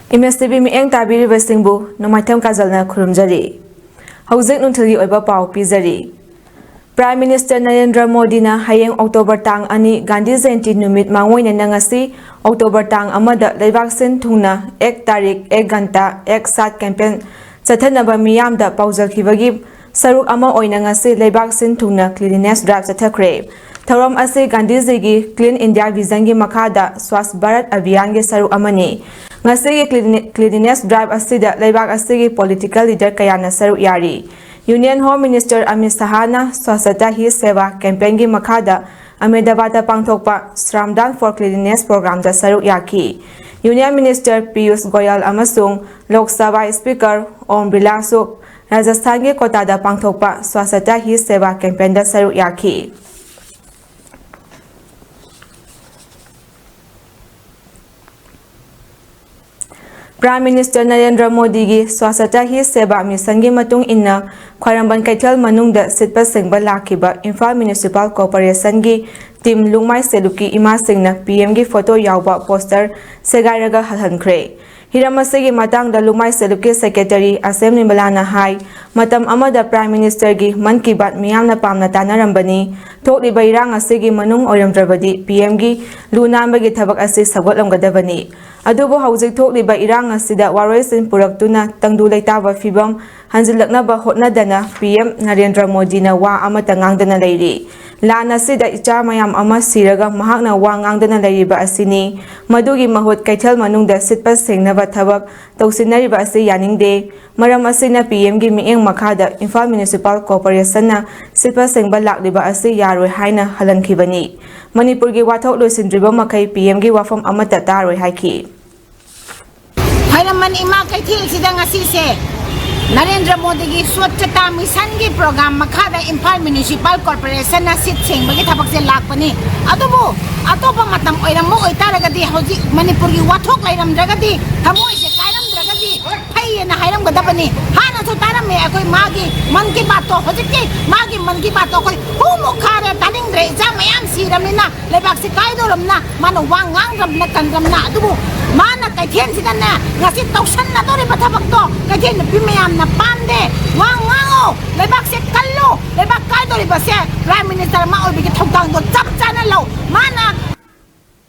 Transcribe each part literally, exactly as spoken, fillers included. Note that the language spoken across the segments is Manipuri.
ꯑꯦꯝ ꯑꯦꯁ ꯇꯤ ꯚꯤ ꯃꯤꯠꯌꯦꯡ ꯇꯥꯕꯤꯔꯤꯕꯁꯤꯡꯕꯨ ꯅꯣꯡꯃꯥꯏꯊꯦꯝ ꯀꯥꯖꯜꯅ ꯈꯨꯔꯨꯝꯖꯔꯤ꯫ ꯍꯧꯖꯤꯛ ꯅꯨꯡꯊꯤꯜꯒꯤ ꯑꯣꯏꯕ ꯄꯥꯎ ꯄꯤꯖꯔꯤ꯫ Prime Minister ꯅꯔꯦꯟꯗ꯭ꯔ ꯃꯣꯗꯤꯅ ꯍꯌꯦꯡ October ꯇꯥꯡ ꯑꯅꯤ ꯒꯥꯟꯙꯤ ꯖꯌꯟꯇꯤ ꯅꯨꯃꯤꯠ ꯃꯥꯡꯑꯣꯏꯅꯅ ꯉꯁꯤ October ꯇꯥꯡ ꯑꯃꯗ ꯂꯩꯕꯥꯛ ꯁꯤꯟ ꯊꯨꯡꯅ "ꯑꯦꯛ ꯇꯥꯔꯤꯛ ꯑꯦꯛ ꯘꯟꯇꯥ ꯑꯦꯛ ꯁꯥꯊ" campaign ꯆꯠꯊꯅꯕ ꯃꯤꯌꯥꯝꯗ ꯄꯥꯎꯖꯦꯜꯈꯤꯕꯒꯤ ꯁꯔꯨꯛ ꯑꯃ ꯑꯣꯏꯅ ꯉꯁꯤ ꯂꯩꯕꯥꯛ ꯁꯤꯟ ꯊꯨꯡꯅ cleanliness drive ꯆꯠꯊꯈ꯭ꯔꯦ꯫ ꯊꯧꯔꯝ ꯑꯁꯤ ꯒꯥꯟꯙꯤꯖꯤꯒꯤ Clean India Visionꯒꯤ ꯃꯈꯥꯗ Swachh Bharat Abhiyanꯒꯤ ꯁꯔꯨꯛ ꯑꯃꯅꯤ꯫ ꯉꯁꯤꯒꯤ cleanli-, cleanliness drive ꯑꯁꯤꯗ ꯂꯩꯕꯥꯛ ꯑꯁꯤꯒꯤ political leader ꯀꯌꯥꯅ ꯁꯔꯨꯛ ꯌꯥꯔꯤ꯫ Union Home Minister Amit ꯁꯍꯥꯅ Swachhata Hi Seva campaignꯒꯤ ꯃꯈꯥꯗ ꯑꯍꯃꯦꯗꯕꯥꯗꯇ ꯄꯥꯡꯊꯣꯛꯄ Shramdan for Cleanliness programꯗ ꯁꯔꯨꯛ ꯌꯥꯈꯤ꯫ Union Minister ꯄꯤꯌꯨꯁ ꯒꯣꯌꯜ ꯑꯃꯁꯨꯡ ꯂꯣꯛ ꯁꯚꯥ Speaker ꯑꯣꯝ ꯕꯤꯔꯂꯥꯁꯨ ꯔꯥꯖꯁꯊꯥꯟꯒꯤ ꯀꯣꯇꯥꯗ ꯄꯥꯡꯊꯣꯛꯄ Swachhata Hi Seva campaignꯗ ꯁꯔꯨꯛ ꯌꯥꯈꯤ꯫ Prime Minister ꯅꯔꯦꯟꯗ꯭ꯔ ꯃꯣꯗꯤꯒꯤ Swachhata Hi Seva Missionꯒꯤ ꯃꯇꯨꯡ ꯏꯟꯅ, ꯈ꯭ꯋꯥꯏꯔꯝꯕꯟ ꯀꯩꯊꯦꯜ ꯃꯅꯨꯡꯗ ꯁꯤꯠꯄ ꯁꯦꯡꯕ ꯂꯥꯛꯈꯤꯕ ꯏꯝꯐꯥꯜ Municipal Corporationꯒꯤ team ꯂꯨꯛꯃꯥꯏ ꯁꯦꯂꯨꯛꯀꯤ ꯏꯃꯥꯁꯤꯡꯅ ꯄꯤ ꯑꯦꯝꯒꯤ photo ꯌꯥꯎꯕ poster ꯁꯦꯒꯥꯏꯔꯒ ꯍꯜꯍꯟꯈ꯭ꯔꯦ꯫ ꯍꯤꯔꯝ ꯑꯁꯤꯒꯤ ꯃꯇꯥꯡꯗ ꯂꯨꯛꯃꯥꯏ ꯁꯦꯂꯨꯛꯀꯤ Secretary ꯑꯁꯦꯝ ꯅꯤꯃꯂꯥꯅ ꯍꯥꯏ, ꯃꯇꯝ ꯑꯃꯗ Prime Ministerꯒꯤ Mann Ki Baat ꯃꯤꯌꯥꯝꯅ ꯄꯥꯝꯅ ꯇꯥꯅꯔꯝꯕꯅꯤ꯫ ꯊꯣꯛꯂꯤꯕ ꯏꯔꯥꯡ ꯑꯁꯤꯒꯤ ꯃꯅꯨꯡ ꯑꯣꯏꯔꯝꯗ꯭ꯔꯕꯗꯤ ꯄꯤ ꯑꯦꯝꯒꯤ ꯂꯨ ꯅꯥꯟꯕꯒꯤ ꯊꯕꯛ ꯑꯁꯤ ꯁꯧꯒꯠꯂꯝꯒꯗꯕꯅꯤ꯫ ꯑꯗꯨꯕꯨ ꯍꯧꯖꯤꯛ ꯊꯣꯛꯂꯤꯕ ꯏꯔꯥꯡ ꯑꯁꯤꯗ ꯋꯥꯔꯣꯏꯁꯤꯟ ꯄꯨꯔꯛꯇꯨꯅ ꯇꯪꯗꯨ ꯂꯩꯇꯥꯕ ꯐꯤꯕꯝ ꯍꯟꯖꯤꯜꯂꯛꯅꯕ ꯍꯣꯠꯅꯗꯅ ꯄꯤ ꯑꯦꯝ ꯅꯔꯦꯟꯗ꯭ꯔ ꯃꯣꯗꯤꯅ ꯋꯥ ꯑꯃꯠꯇ ꯉꯥꯡꯗꯅ ꯂꯩꯔꯤ꯫ ꯂꯥꯟ ꯑꯁꯤꯗ ꯏꯆꯥ ꯃꯌꯥꯝ ꯑꯃ ꯁꯤꯔꯒ ꯃꯍꯥꯛꯅ ꯋꯥ ꯉꯥꯡꯗꯅ ꯂꯩꯔꯤꯕ ꯑꯁꯤꯅꯤ꯫ ꯃꯗꯨꯒꯤ ꯃꯍꯨꯠ ꯀꯩꯊꯦꯜ ꯃꯅꯨꯡꯗ ꯁꯤꯠꯄ ꯁꯦꯡꯅꯕ ꯊꯕꯛ ꯇꯧꯁꯤꯟꯅꯔꯤꯕ ꯑꯁꯤ ꯌꯥꯅꯤꯡꯗꯦ꯫ ꯃꯔꯝ ꯑꯁꯤꯅ ꯄꯤ ꯑꯦꯝꯒꯤ ꯃꯤꯠꯌꯦꯡ ꯃꯈꯥꯗ ꯏꯝꯐꯥꯜ Municipal Corporationꯅ ꯁꯤꯠꯄ ꯁꯦꯡꯕ ꯂꯥꯛꯂꯤꯕ ꯑꯁꯤ ꯌꯥꯔꯣꯏ ꯍꯥꯏꯅ ꯍꯜꯍꯟꯈꯤꯕꯅꯤ꯫ ꯃꯅꯤꯄꯨꯔꯒꯤ ꯋꯥꯊꯣꯛ ꯂꯣꯏꯁꯤꯟꯗ꯭ꯔꯤꯕ ꯃꯈꯩ ꯄꯤ ꯑꯦꯝꯒꯤ ꯋꯥꯐꯝ ꯑꯃꯠꯇ ꯇꯥꯔꯣꯏ ꯍꯥꯏꯈꯤ꯫ ꯈ꯭ꯋꯥꯏꯔꯝꯕꯟ ꯏꯃꯥ ꯀꯩꯊꯦꯜꯁꯤꯗ ꯉꯁꯤꯁꯦ ꯅꯔꯦꯟꯗ꯭ꯔ ꯃꯣꯗꯤꯒꯤ Swachhata Missionꯒꯤ program ꯃꯈꯥꯗ ꯏꯝꯐꯥꯜ Municipal Corporationꯅ ꯁꯤꯠ ꯁꯦꯡꯕꯒꯤ ꯊꯕꯛꯁꯦ ꯂꯥꯛꯄꯅꯤ꯫ ꯑꯗꯨꯕꯨ ꯑꯇꯣꯞꯄ ꯃꯇꯝ ꯑꯣꯏꯔꯝꯕ ꯑꯣꯏꯇꯥꯔꯒꯗꯤ, ꯍꯧꯖꯤꯛ ꯃꯅꯤꯄꯨꯔꯒꯤ ꯋꯥꯊꯣꯛ ꯂꯩꯔꯝꯗ꯭ꯔꯒꯗꯤ, ꯊꯃꯣꯏꯁꯦ ꯀꯥꯏꯔꯝꯗ꯭ꯔꯒꯗꯤ, ꯐꯩ ꯍꯥꯏꯔꯝꯒꯗꯕꯅꯤ꯫ ꯍꯥꯟꯅꯁꯨ ꯇꯥꯔꯝꯃꯦ ꯑꯩꯈꯣꯏ ꯃꯥꯒꯤ ꯃꯟ ꯀꯤ ꯕꯥꯠꯇꯣ꯫ ꯍꯧꯖꯤꯛꯇꯤ ꯃꯥꯒꯤ ꯃꯟ ꯀꯤ ꯕꯥꯠꯇꯣ ꯑꯩꯈꯣꯏ ꯍꯨꯃꯨꯛ ꯈꯥꯔꯦ, ꯇꯥꯅꯤꯡꯗ꯭ꯔꯦ꯫ ꯏꯆꯥ ꯃꯌꯥꯝ ꯁꯤꯔꯝꯅꯤꯅ, ꯂꯩꯕꯥꯛꯁꯦ ꯀꯥꯏꯗꯧꯔꯝꯅ ꯃꯥꯅ ꯋꯥ ꯉꯥꯡꯗ꯭ꯔꯝꯅ ꯀꯟꯗ꯭ꯔꯝꯅ꯫ ꯑꯗꯨꯕꯨ ꯃꯥꯅ ꯀꯩꯊꯦꯜꯁꯤꯗꯅꯦ ꯉꯁꯤ ꯇꯧꯁꯟꯅꯗꯧꯔꯤꯕ ꯊꯕꯛꯇꯣ ꯀꯩꯊꯦꯜ ꯅꯨꯄꯤ ꯃꯌꯥꯝꯅ ꯄꯥꯝꯗꯦ꯫ ꯋꯥ ꯉꯥꯡꯉꯣ, ꯂꯩꯕꯥꯛꯁꯦ ꯀꯜꯂꯨ, ꯂꯩꯕꯥꯛ ꯀꯥꯏꯗꯧꯔꯤꯕꯁꯦ ꯄ꯭ꯔꯥꯏꯝ ꯃꯤꯅꯤꯁꯇꯔ ꯑꯃ ꯑꯣꯏꯕꯒꯤ ꯊꯧꯗꯥꯡꯗꯣ ꯆꯞ ꯆꯥꯅ ꯂꯧ꯫ ꯃꯥꯅ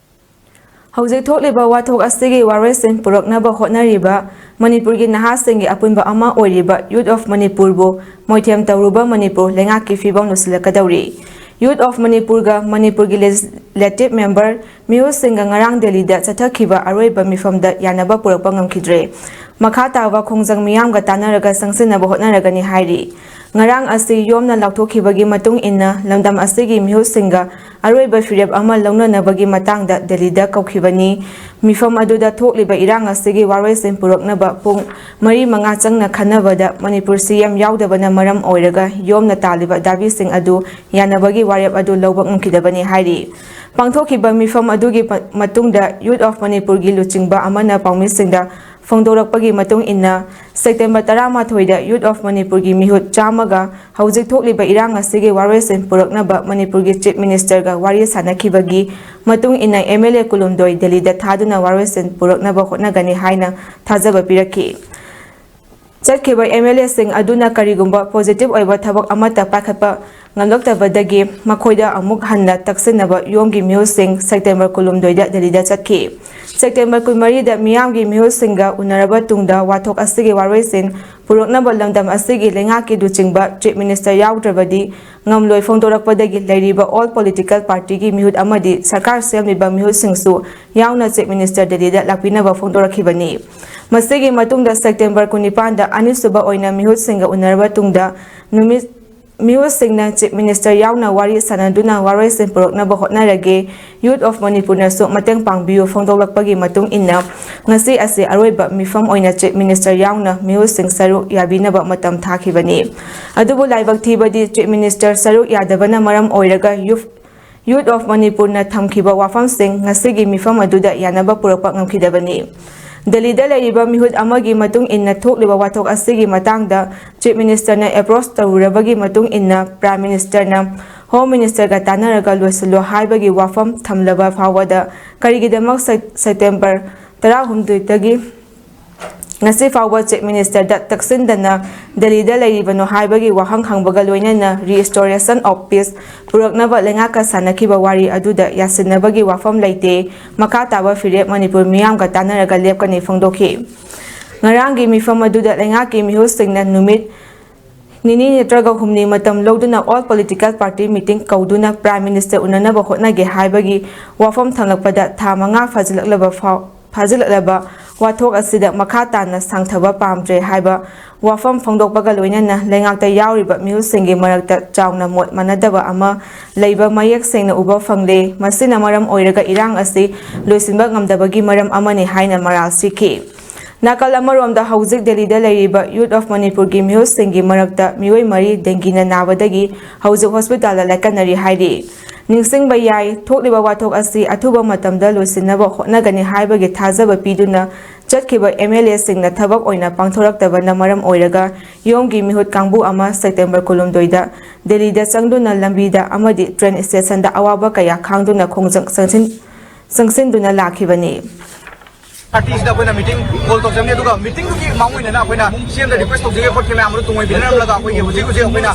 ꯍꯧꯖꯤꯛ ꯊꯣꯛꯂꯤꯕ ꯋꯥꯊꯣꯛ ꯑꯁꯤꯒꯤ ꯋꯥꯔꯣꯏꯁꯤꯟ ꯄꯨꯔꯛꯅꯕ ꯍꯣꯠꯅꯔꯤꯕ ꯃꯅꯤꯄꯨꯔꯒꯤ ꯅꯍꯥꯁꯤꯡꯒꯤ ꯑꯄꯨꯟꯕ ꯑꯃ ꯑꯣꯏꯔꯤꯕ Youth of ꯃꯅꯤꯄꯨꯔꯕꯨ ꯃꯣꯏꯊꯦꯝ ꯇꯧꯔꯨꯕ ꯃꯅꯤꯄꯨꯔ ꯂꯩꯉꯥꯛꯀꯤ ꯐꯤꯕꯝ ꯂꯨꯁꯤꯜꯂꯛꯀꯗꯧꯔꯤ꯫ Youth of ꯃꯅꯤꯄꯨꯔꯒ ꯃꯅꯤꯄꯨꯔꯒꯤ Legislative Member ꯃꯤꯍꯨꯠꯁꯤꯡꯒ ꯉꯔꯥꯡ ꯗꯦꯜꯂꯤꯗ ꯆꯠꯊꯈꯤꯕ ꯑꯔꯣꯏꯕ ꯃꯤꯐꯝꯗ ꯌꯥꯅꯕ ꯄꯨꯔꯛꯄ ꯉꯝꯈꯤꯗ꯭ꯔꯦ꯫ ꯃꯈꯥ ꯇꯥꯕ ꯈꯣꯡꯖꯪ ꯃꯤꯌꯥꯝꯒ ꯇꯥꯟꯅꯔꯒ ꯆꯪꯁꯤꯟꯅꯕ ꯍꯣꯠꯅꯔꯒꯅꯤ ꯍꯥꯏꯔꯤ꯫ ꯉꯔꯥꯡ ꯑꯁꯤ ꯌꯣꯝꯅ ꯂꯥꯎꯊꯣꯛꯈꯤꯕꯒꯤ ꯃꯇꯨꯡ ꯏꯟꯅ ꯂꯝꯗꯝ ꯑꯁꯤꯒꯤ ꯃꯤꯍꯨꯠꯁꯤꯡꯒ ꯑꯔꯣꯏꯕ ꯐꯤꯔꯦꯞ ꯑꯃ ꯂꯧꯅꯅꯕꯒꯤ ꯃꯇꯥꯡꯗ ꯗꯦꯜꯂꯤꯗ ꯀꯧꯈꯤꯕꯅꯤ꯫ ꯃꯤꯐꯝ ꯑꯗꯨꯗ ꯊꯣꯛꯂꯤꯕ ꯏꯔꯥꯡ ꯑꯁꯤꯒꯤ ꯋꯥꯔꯣꯏꯁꯤꯟ ꯄꯨꯔꯛꯅꯕ ꯄꯨꯡ ꯃꯔꯤ ꯃꯉꯥ ꯆꯪꯅ ꯈꯟꯅꯕꯗ ꯃꯅꯤꯄꯨꯔ ꯁꯤ ꯑꯦꯝ ꯌꯥꯎꯗꯕꯅ ꯃꯔꯝ ꯑꯣꯏꯔꯒ ꯌꯣꯝꯅ ꯇꯥꯜꯂꯤꯕ ꯗꯥꯕꯤꯁꯤꯡ ꯑꯗꯨ ꯌꯥꯅꯕꯒꯤ ꯋꯥꯔꯦꯞ ꯑꯗꯨ ꯂꯧꯕ ꯉꯝꯈꯤꯗꯕꯅꯤ ꯍꯥꯏꯔꯤ꯫ ꯄꯥꯡꯊꯣꯛꯈꯤꯕ ꯃꯤꯐꯝ ꯑꯗꯨꯒꯤ ꯄ-, ꯃꯇꯨꯡꯗ Youth of ꯃꯅꯤꯄꯨꯔꯒꯤ ꯂꯨꯆꯤꯡꯕ ꯑꯃꯅ ꯄꯥꯎꯃꯤꯁꯤꯡꯗ ꯐꯣꯡꯗꯣꯔꯛꯄꯒꯤ ꯃꯇꯨꯡ ꯏꯟꯅ, ꯁꯦꯞꯇꯦꯝꯕꯔ ꯇꯔꯥꯃꯥꯊꯣꯏꯗ Youth of ꯃꯅꯤꯄꯨꯔꯒꯤ ꯃꯤꯍꯨꯠ ꯆꯥꯝꯃꯒ ꯍꯧꯖꯤꯛ ꯊꯣꯛꯂꯤꯕ ꯏꯔꯥꯡ ꯑꯁꯤꯒꯤ ꯋꯥꯔꯣꯏꯁꯤꯟ ꯄꯨꯔꯛꯅꯕ ꯃꯅꯤꯄꯨꯔꯒꯤ Chief Ministerꯒ ꯋꯥꯔꯤ ꯁꯥꯅꯈꯤꯕꯒꯤ ꯃꯇꯨꯡ ꯏꯟꯅ, M L A ꯀꯨꯟꯍꯨꯝꯗꯣꯏ ꯗꯦꯜꯂꯤꯗ ꯊꯥꯗꯨꯅ ꯋꯥꯔꯣꯏꯁꯤꯟ ꯄꯨꯔꯛꯅꯕ ꯍꯣꯠꯅꯒꯅꯤ ꯍꯥꯏꯅ ꯊꯥꯖꯕ ꯄꯤꯔꯛꯈꯤ꯫ ꯆꯠꯈꯤꯕ M L Aꯁꯤꯡ ꯑꯗꯨꯅ ꯀꯔꯤꯒꯨꯝꯕ positive ꯑꯣꯏꯕ ꯊꯕꯛ ꯑꯃꯠꯇ ꯄꯥꯏꯈꯠꯄ ꯉꯝꯂꯛꯇꯕꯗꯒꯤ ꯃꯈꯣꯏꯗ ꯑꯃꯨꯛ ꯍꯟꯅ ꯇꯛꯁꯤꯟꯅꯕ ꯌꯣꯝꯒꯤ ꯃꯤꯍꯨꯠꯁꯤꯡ ꯁꯦꯞꯇꯦꯝꯕꯔ ꯀꯨꯟꯍꯨꯝꯗꯣꯏꯗ ꯗꯦꯜꯂꯤꯗ ꯆꯠꯈꯤ꯫ ꯁꯦꯞꯇꯦꯝꯕꯔ ꯀꯨꯟꯃꯔꯤꯗ ꯃꯤꯌꯥꯝꯒꯤ ꯃꯤꯍꯨꯠꯁꯤꯡꯒ ꯎꯅꯔꯕ ꯇꯨꯡꯗ ꯋꯥꯊꯣꯛ ꯑꯁꯤꯒꯤ ꯋꯥꯔꯣꯏꯁꯤꯟ ꯄꯨꯔꯛꯅꯕ ꯂꯝꯗꯝ ꯑꯁꯤꯒꯤ ꯂꯩꯉꯥꯛꯀꯤ ꯂꯨꯆꯤꯡꯕ Chief Minister ꯌꯥꯎꯗ꯭ꯔꯕꯗꯤ ꯉꯝꯂꯣꯏ ꯐꯣꯡꯗꯣꯔꯛꯄꯗꯒꯤ ꯂꯩꯔꯤꯕ all political partyꯒꯤ ꯃꯤꯍꯨꯠ ꯑꯃꯗꯤ ꯁꯔꯀꯥꯔ ꯁꯦꯝꯂꯤꯕ ꯃꯤꯍꯨꯠꯁꯤꯡꯁꯨ ꯌꯥꯎꯅ Chief Minister ꯗꯦꯜꯂꯤꯗ ꯂꯥꯛꯄꯤꯅꯕ ꯐꯣꯡꯗꯣꯔꯛꯈꯤꯕꯅꯤ꯫ ꯃꯁꯤꯒꯤ ꯃꯇꯨꯡꯗ ꯁꯦꯞꯇꯦꯝꯕꯔ ꯀꯨꯟꯅꯤꯄꯥꯟꯗ ꯑꯅꯤꯁꯨꯕ ꯑꯣꯏꯅ ꯃꯤꯍꯨꯠꯁꯤꯡꯒ ꯎꯅꯔꯕ ꯇꯨꯡꯗ ꯅꯨꯃꯤꯠ, ꯃꯤꯍꯨꯠꯁꯤꯡꯅ Chief Minister ꯌꯥꯎꯅ ꯋꯥꯔꯤ ꯁꯥꯅꯗꯨꯅ ꯋꯥꯔꯣꯏꯁꯤꯟ ꯄꯨꯔꯛꯅꯕ ꯍꯣꯠꯅꯔꯒꯦ꯫ Youth of ꯃꯅꯤꯄꯨꯔꯅꯁꯨ ꯃꯇꯦꯡ ꯄꯥꯡꯕꯤꯌꯨ ꯐꯣꯡꯗꯣꯛꯂꯛꯄꯒꯤ ꯃꯇꯨꯡ ꯏꯟꯅ ꯉꯁꯤ ꯑꯁꯤ ꯑꯔꯣꯏꯕ ꯃꯤꯐꯝ ꯑꯣꯏꯅ Chief Minister ꯌꯥꯎꯅ ꯃꯤꯍꯨꯠꯁꯤꯡ ꯁꯔꯨꯛ ꯌꯥꯕꯤꯅꯕ ꯃꯇꯝ ꯊꯥꯈꯤꯕꯅꯤ꯫ ꯑꯗꯨꯕꯨ ꯂꯥꯏꯕꯛ ꯊꯤꯕꯗꯤ Chief Minister ꯁꯔꯨꯛ ꯌꯥꯗꯕꯅ ꯃꯔꯝ ꯑꯣꯏꯔꯒ Youth, Youth of ꯃꯅꯤꯄꯨꯔꯅ ꯊꯝꯈꯤꯕ ꯋꯥꯐꯝꯁꯤꯡ ꯉꯁꯤꯒꯤ ꯃꯤꯐꯝ ꯑꯗꯨꯗ ꯌꯥꯅꯕ ꯄꯨꯔꯛꯄ ꯉꯝꯈꯤꯗꯕꯅꯤ꯫ ꯗꯦꯜꯂꯤꯗ ꯂꯩꯔꯤꯕ ꯃꯤꯍꯨꯠ ꯑꯃꯒꯤ ꯃꯇꯨꯡ ꯏꯟꯅ ꯊꯣꯛꯂꯤꯕ ꯋꯥꯊꯣꯛ ꯑꯁꯤꯒꯤ ꯃꯇꯥꯡꯗ Chief Ministerꯅ approach ꯇꯧꯔꯨꯔꯕꯒꯤ ꯃꯇꯨꯡ ꯏꯟꯅ Prime Ministerꯅ Home Ministerꯒ ꯇꯥꯟꯅꯔꯒ ꯂꯣꯏꯁꯤꯜꯂꯣ ꯍꯥꯏꯕꯒꯤ ꯋꯥꯐꯝ ꯊꯝꯂꯕ ꯐꯥꯎꯕꯗ ꯀꯔꯤꯒꯤꯗꯃꯛ ꯁꯦꯞ-, September ꯇꯔꯥꯍꯨꯝꯗꯣꯏꯗꯒꯤ ꯉꯁꯤ ꯐꯥꯎꯕ Chief Ministerꯗ ꯇꯛꯁꯤꯟꯗꯅ ꯗꯦꯜꯂꯤꯗ ꯂꯩꯔꯤꯕꯅꯣ ꯍꯥꯏꯕꯒꯤ ꯋꯥꯍꯪ ꯍꯪꯕꯒ ꯂꯣꯏꯅꯅ Restoration of Peace ꯄꯨꯔꯛꯅꯕ ꯂꯩꯉꯥꯛꯀ ꯁꯥꯟꯅꯈꯤꯕ ꯋꯥꯔꯤ ꯑꯗꯨꯗ ꯌꯥꯁꯤꯟꯅꯕꯒꯤ ꯋꯥꯐꯝ ꯂꯩꯇꯦ꯫ ꯃꯈꯥ ꯇꯥꯕ ꯐꯤꯔꯦꯞ ꯃꯅꯤꯄꯨꯔ ꯃꯤꯌꯥꯝꯒ ꯇꯥꯟꯅꯔꯒ ꯂꯦꯞꯀꯅꯤ ꯐꯣꯡꯗꯣꯛꯈꯤ꯫ ꯉꯔꯥꯡꯒꯤ ꯃꯤꯐꯝ ꯑꯗꯨꯗ ꯂꯩꯉꯥꯛꯀꯤ ꯃꯤꯍꯨꯠꯁꯤꯡꯅ ꯅꯨꯃꯤꯠ ꯅꯤꯅꯤ ꯅꯠꯇ꯭ꯔꯒ ꯍꯨꯝꯅꯤ ꯃꯇꯝ ꯂꯧꯗꯨꯅ all political party meeting ꯀꯧꯗꯨꯅ Prime Minister ꯎꯅꯅꯕ ꯍꯣꯠꯅꯒꯦ ꯍꯥꯏꯕꯒꯤ ꯋꯥꯐꯝ ꯊꯝꯂꯛꯄꯗ ꯊꯥ ꯃꯉꯥ ꯐꯥꯖꯤꯜꯂꯛꯂꯕ ꯐꯥꯎ-, ꯐꯥꯖꯤꯜꯂꯛꯂꯕ ꯋꯥꯊꯣꯛ ꯑꯁꯤꯗ ꯃꯈꯥ ꯇꯥꯅ ꯁꯥꯡꯊꯕ ꯄꯥꯝꯗ꯭ꯔꯦ ꯍꯥꯏꯕ ꯋꯥꯐꯝ ꯐꯣꯡꯗꯣꯛꯄꯒ ꯂꯣꯏꯅꯅ ꯂꯩꯉꯥꯛꯇ ꯌꯥꯎꯔꯤꯕ ꯃꯤꯍꯨꯠꯁꯤꯡꯒꯤ ꯃꯔꯛꯇ ꯆꯥꯎꯅ ꯃꯣꯠ ꯃꯥꯟꯅꯗꯕ ꯑꯃ ꯂꯩꯕ ꯃꯌꯦꯛ ꯁꯦꯡꯅ ꯎꯕ ꯐꯪꯂꯦ꯫ ꯃꯁꯤꯅ ꯃꯔꯝ ꯑꯣꯏꯔꯒ ꯏꯔꯥꯡ ꯑꯁꯤ ꯂꯣꯏꯁꯤꯟꯕ ꯉꯝꯗꯕꯒꯤ ꯃꯔꯝ ꯑꯃꯅꯤ ꯍꯥꯏꯅ ꯃꯔꯥꯜ ꯁꯤꯈꯤ꯫ ꯅꯥꯀꯜ ꯑꯃꯔꯣꯝꯗ ꯍꯧꯖꯤꯛ ꯗꯦꯜꯂꯤꯗ ꯂꯩꯔꯤꯕ Youth of ꯃꯅꯤꯄꯨꯔꯒꯤ ꯃꯤꯍꯨꯠꯁꯤꯡꯒꯤ ꯃꯔꯛꯇ ꯃꯤꯑꯣꯏ ꯃꯔꯤ ꯗꯦꯡꯒꯤꯅ ꯅꯥꯕꯗꯒꯤ ꯍꯧꯖꯤꯛ ꯍꯣꯁꯄꯤꯇꯥꯜꯗ ꯂꯥꯏꯀꯠꯅꯔꯤ ꯍꯥꯏꯔꯤ꯫ ꯅꯤꯡꯁꯤꯡꯕ ꯌꯥꯏ, ꯊꯣꯛꯂꯤꯕ ꯋꯥꯊꯣꯛ ꯑꯁꯤ ꯑꯊꯨꯕ ꯃꯇꯝꯗ ꯂꯣꯏꯁꯤꯟꯅꯕ ꯍꯣꯠꯅꯒꯅꯤ ꯍꯥꯏꯕꯒꯤ ꯊꯥꯖꯕ ꯄꯤꯗꯨꯅ ꯆꯠꯈꯤꯕ MLAꯁꯤꯡꯅ ꯊꯕꯛ ꯑꯣꯏꯅ ꯄꯥꯡꯊꯣꯔꯛꯇꯕꯅ ꯃꯔꯝ ꯑꯣꯏꯔꯒ ꯌꯣꯝꯒꯤ ꯃꯤꯍꯨꯠ ꯀꯥꯡꯕꯨ ꯑꯃ September ꯀꯨꯟꯍꯨꯝꯗꯣꯏꯗ ꯗꯦꯜꯂꯤꯗ ꯆꯪꯗꯨꯅ ꯂꯝꯕꯤꯗ ꯑꯃꯗꯤ train stationꯗ ꯑꯋꯥꯕ ꯀꯌꯥ ꯈꯥꯡꯗꯨꯅ ꯈꯣꯡꯖꯪ ꯆꯪꯁꯤꯟ-, ꯆꯪꯁꯤꯟꯗꯨꯅ ꯂꯥꯛꯈꯤꯕꯅꯤ꯫ Partyꯁꯤꯗ ꯑꯩꯈꯣꯏꯅ meeting call ꯇꯧꯖꯕꯅꯤ, ꯑꯗꯨꯒ meetingꯗꯨꯒꯤ ꯃꯥꯡꯑꯣꯏꯅꯅ ꯑꯩꯈꯣꯏꯅ CMꯗ request ꯇꯧꯖꯒꯦ, ꯈꯣꯠꯀꯦ ꯃꯌꯥꯝ ꯑꯗꯨ ꯇꯨꯡꯑꯣꯏꯕꯤꯅꯔꯝꯂꯒ ꯑꯩꯈꯣꯏꯒꯤ ꯍꯧꯖꯤꯛ ꯍꯧꯖꯤꯛ ꯑꯩꯈꯣꯏꯅ,